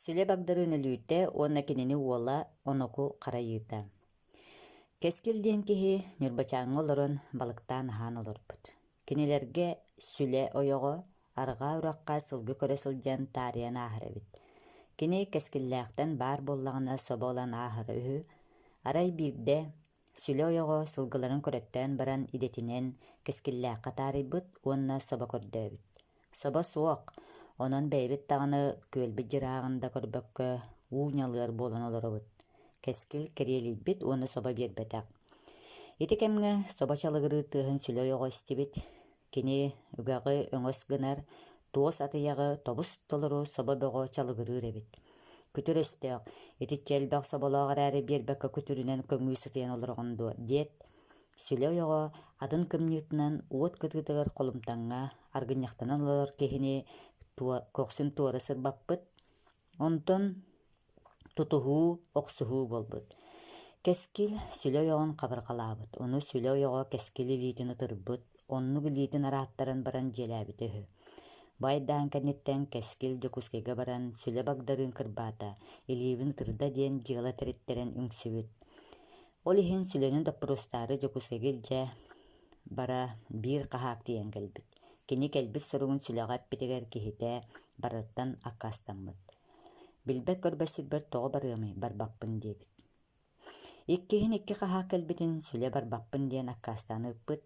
Сүлэ Багдарыын өлүүтэ уонна кинини уола Оноку харайыыта. Кэскил диэн киһи Ньурбачааҥҥа олорон балыктаан аһаан олорбут. Кинилэргэ Сүлэ ойоҕо арҕаа үрэххэ сылгы көрө сылдьан таарыйан ааһар эбит. Кини Кэскиллээхтэн баар буоллаҕына собо ылан ааһара үһү. Арай биирдэ Сүлэ ойоҕо сылгыларын көрөттөөн баран идэтинэн Кэскиллээххэ таарыйбыт уонна собо көрдөөбүт. Собо суох, онон бэйэбит даҕаны күөлбүт дьырааҕын да көрбөккө уу ньалыар буолан олоробут. Кэскил кэриэлийбит уонна собо биэрбэтэх. Ити кэмҥэ собо чалыгырыыр тыаһын сүлэ ойоҕо истибит. Кини үгэҕи өҥөс гынар, туос атыйаҕы тобус-толору собо бөҕө чалыгырыыр эбит. Күтүр өстөөх, итиччэ элбэх соболоох эрээри биэрбэккэ күтүрүнэн көҥүү сытыйан олороҕун дуо диэт, Сүлэ ойоҕо атын кымньыытынан уот кытыытыгар холумтаҥҥа аргынньахтанан олорор киһини көхсүн туора сырбаппыт, онтон тутуһуу, охсуһуу буолбут. Кэскил сүлэ ойоҕун хабырҕалаабыт, ону сүлэ ойоҕо Кэскил илиитин ытырбыт, оннук илиитин арааттаран баран дьиэлээбитэ үһү. Байдаан кэнниттэн Кэскил Дьокуускайга баран Сүлэ Багдарыын кырбаата, илиибин ытырда диэн дьыала тэриттэрэн үҥсүбүт. Ол иһин Сүлэни доппуруостаары Дьокуускайга илдьэ бара биир хаһаак тиийэн кэлбит. Кини кэлбит суругун Сүлэҕэ эппитигэр киһитэ барыттан аккаастаммыт. Билбэт-көрбөт сирбэр тоҕо барыамый, барбаппын диэбит. Иккиһин икки хаһаак кэлбитин Сүлэ барбаппын диэн аккаастаан ыыппыт.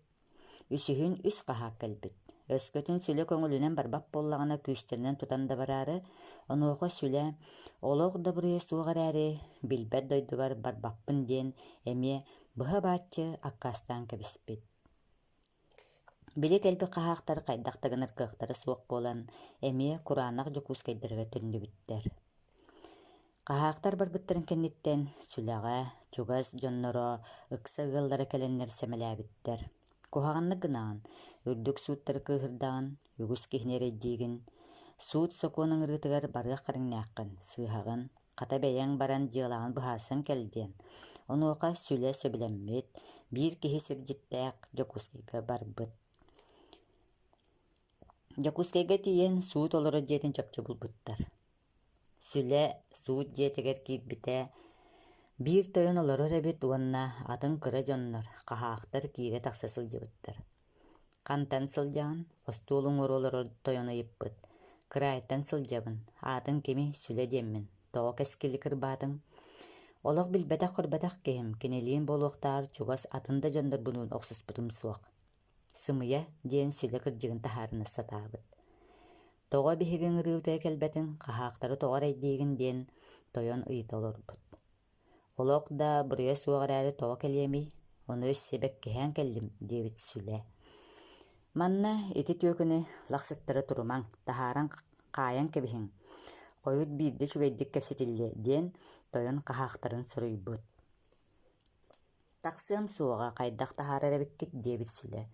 Үсүһүн үс хаһаак кэлбит. Өскөтүн Сүлэ көҥүлүнэн барбат буоллаҕына күүстэринэн тутан да бараары, онуоха Сүлэ олох да буруйа суох эрээри, билбэт дойдубар барбаппын диэн эмиэ быһа-бааччы аккаастаан кэбиспит. Били кэлбит хаһаахтар хайдах да гынар кыахтара суох буолан, эмиэ кураанах Дьокуускайдарыгар төннүбүттэр. Хаһаахтар барбыттарын кэнниттэн Сүлэҕэ чугас дьонноро, ыкса ыаллара кэлэннэр сэмэлээбиттэр: «Куһаҕаннык гынаҕын, үрдүк сууттары кыыһырдаҕын, үгүс киһини эрэйдиигин. Суут-сокуон ыҥырыытыгар барыах кэриҥнээххин, сыыһаҕын, хата бэйэҥ баран дьыалаҕын быһаарсан кэл» диэн. Онуоха Сүлэ сөбүлэммит, биир киһи сирдьиттээх Дьокуускайга барбыт. Дьокуускайга тиийэн суут олорор дьиэтин чопчу булбуттар. Сүлэ суут дьиэтигэр киирбитэ, биир тойон олорор эбит уонна атын кыра дьоннор, хаһаахтар киирэ-тахса сылдьыбыттар. «Хантан сылдьаҕын?» остуол уҥуор олорор тойон ыйыппыт. «Кыраайтан сылдьабын, аатыҥ кимий, Сүлэ диэммин, тоҕо кэскили кырбаатыҥ?» «Олох билбэтэх-көрбөтөх киһим, кинилиин буолуохтааҕар чугас атын да дьоннорбунуун охсуспутум суох» Сымыйа диэн Сүлэ кырдьыгын таһаарына сатаабыт. Тоҕо биһиги ыҥырыыбытыгар кэлбэтиҥ, хаһаахтары тоҕо эрэйдиигин диэн тойон ыйыта олорбут. Олох да буруйа суох эрээри тоҕо кэлиэмий, ону өссө бэккиһээн кэллим диэбит Сүлэ. Манна ити түөкүнү лахсыттара турумаҥ, таһааран хаайан кэбиһиҥ, хойут биирдэ үчүгэйдик кэпсэтиллиэ диэн тойон хаһаахтарын суруйбут. Тахсыам суоҕа, хайдах таһаарар эбиккит диэбит Сүлэ.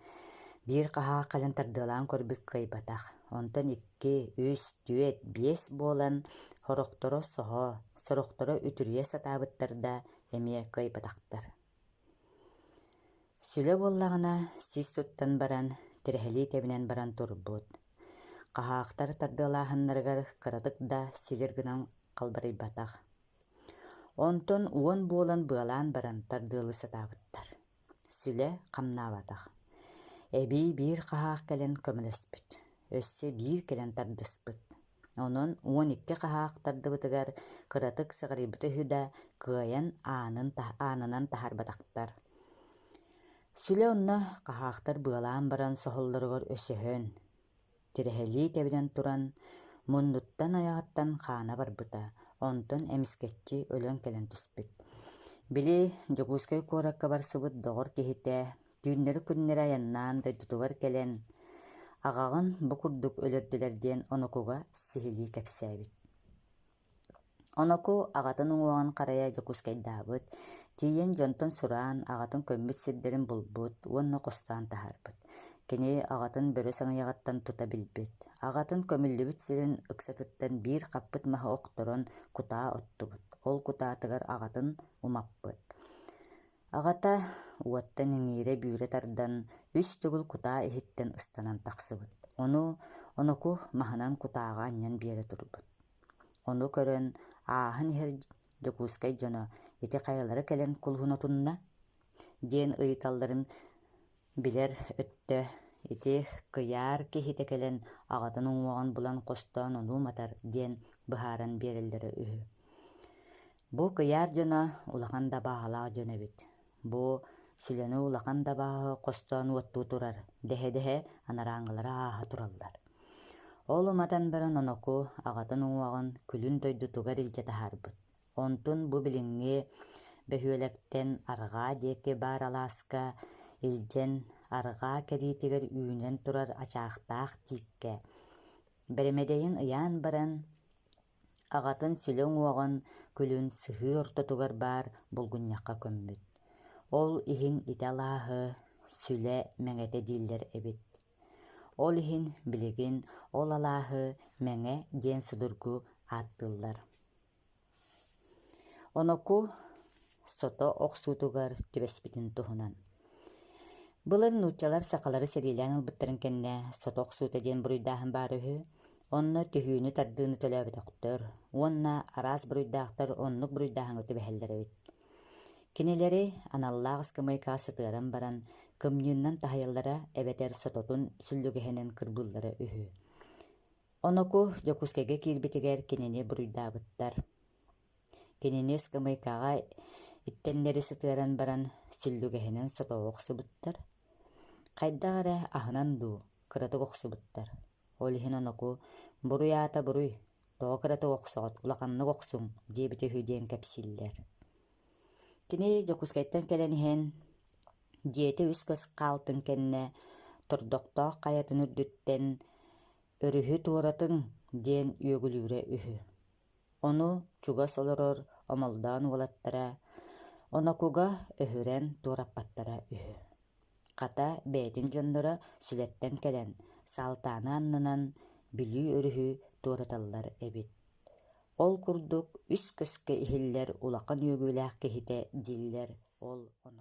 Биир хаһаах кэлэн тардыалаан көрбүт кыайбатах. Онтон икки, үс, түөрт, биэс буолан сорохторо соһо, сорохторо үтүрүйэ сатаабыттар да эмиэ кыайбатахтар. Сүлэ буоллаҕына сис туттан баран, тирэһэлии тэбинэн баран турбут. Хаһаахтар тардыалааһыннарыгар кыратык да силир гынан халбарыйбатах. Онтон уон буолан быалаан баран тардыалыы сатаабыттар. Сүлэ хамнаабатах. Эбии биир хаһаах кэлэн көмөлөспүт, өссө биир кэлэн тардыспыт. Онон 12 хаһаах тардыбытыгар кыратык сыҕарыйбыта үһү да, кыайан аанын аанынан таһаарбатахтар. Сүлэ онно хаһаахтар быалаан баран соһоллоругар өсөһөн, Тирэһэлии тэбинэн туран, муннуттан айаҕыттан хаана барбыта, онтон эмискэччи өлөн кэлэн түспүт. Били Дьокуускай куоракка барсыбыт доҕор киһитэ түүннэри-күннэри айаннаан дойдутугар кэлэн, аҕаҕын бу курдук өлөрдүлэр диэн Онокуга сиһилии кэпсээбит. Оноку аҕатын уҥуоҕун харайа Дьокуускайдаабыт, тиийэн дьонтон сураан, аҕатын көммүт сирдэрин булбут уонна хостоон таһаарбыт. Кини аҕатын бөрө саҥыйаҕыттан тута билбит. Аҕатын көмүллүбүт сирин ыксатыттан биир хаппыт маһы охторон кутаа оттубут. Ол кутаатыгар аҕатын умаппыт. Аҕата уоттан иҥиирэ бүүрэ тардан, үс төгүл кутаа иһиттэн ыстанан тахсыбыт. Ону Оноку маһынан кутааҕа анньан биэрэ турбут. Ону көрөн ааһан иһэр Дьокуускай дьоно ити хайалара кэлэн кулуһун отунна диэн ыйыталларын билэр өттө ити кыйаар киһитэ кэлэн аҕатын уҥуоҕун булан хостоон ону уматар диэн быһааран биэрэллэрэ үһү. Бу кыйаар дьоно улахан да абааһылаах дьон эбит. Бу сүлэни улахан да абааһы хостоон уоттуу турар, дэһэ-дэһэ анарааҥҥылара ааһа тураллар. Ол уматан баран Оноку аҕатын уҥуоҕун күлүн дойдутугар илдьэ таһаарбыт. Онтун бу билиҥҥи бөһүөлэктэн арҕаа диэки баар алааска илдьэн арҕаа кэриитигэр үүнэн турар ачаахтаах тииккэ бэрэмэдэйин ыйаан баран аҕатын сүлэ уҥуоҕун күлүн сыһыы ортотугар баар булгунньахха көммүт. Ол иһин ити алааһы Сүлэ Мэҥэтэ дииллэр эбит. Ол иһин билигин ол алааһы Мэҥэ диэн судургу ааттыыллар. Оноку сото охсуутугар түбэспитин туһунан. Былыр нууччалар сахалары сэриилээн ылбыттарын кэннэ сото охсуута диэн буруйдааһын баар үһү. Онно түһүүнү-тардыыны төлөөбөтөхтөр уонна араас буруйдаахтар оннук буруйдааһыҥҥа түбэһэллэр эбит. Кинилэри аналлаах ыскамыайкаҕа сытыаран баран кымньыыннан таһыйаллара эбэтэр сототун сүллүгэһинэн кырбыыллара үһү. Оноку Дьокуускайга киирбитигэр кинини буруйдаабыттар. Кинини ыскамыайкаҕа иттэннэри сытыаран баран сүллүгэһинэн сотоҕо охсубуттар. Хайдах эрэ аһынан дуу, кыратык охсубуттар. Ол иһин Оноку «Буруй аата буруй, тоҕо кыратык охсоҕут, улаханнык охсуҥ» диэбитэ үһү диэн кэпсииллэр. Кини Дьокуускайтан кэлэн иһэн дьиэтэ үс көс хаалтын кэннэ тордохтоох хайатын үрдүттэн «Өрүһү туоратыҥ» диэн үөгүлүүрэ үһү. Ону чугас олорор Омолдоон уолаттара Онокуга өһүрэн туораппаттара үһү. Хата бэйэтин дьонноро Сүлэттэн кэлэн Саалтааны аннынан Бүлүү өрүһү туораталлар эбит. Ол курдук үс көскө иһиллэр улахан үөгүлээх киһитэ дииллэр ол Оноку.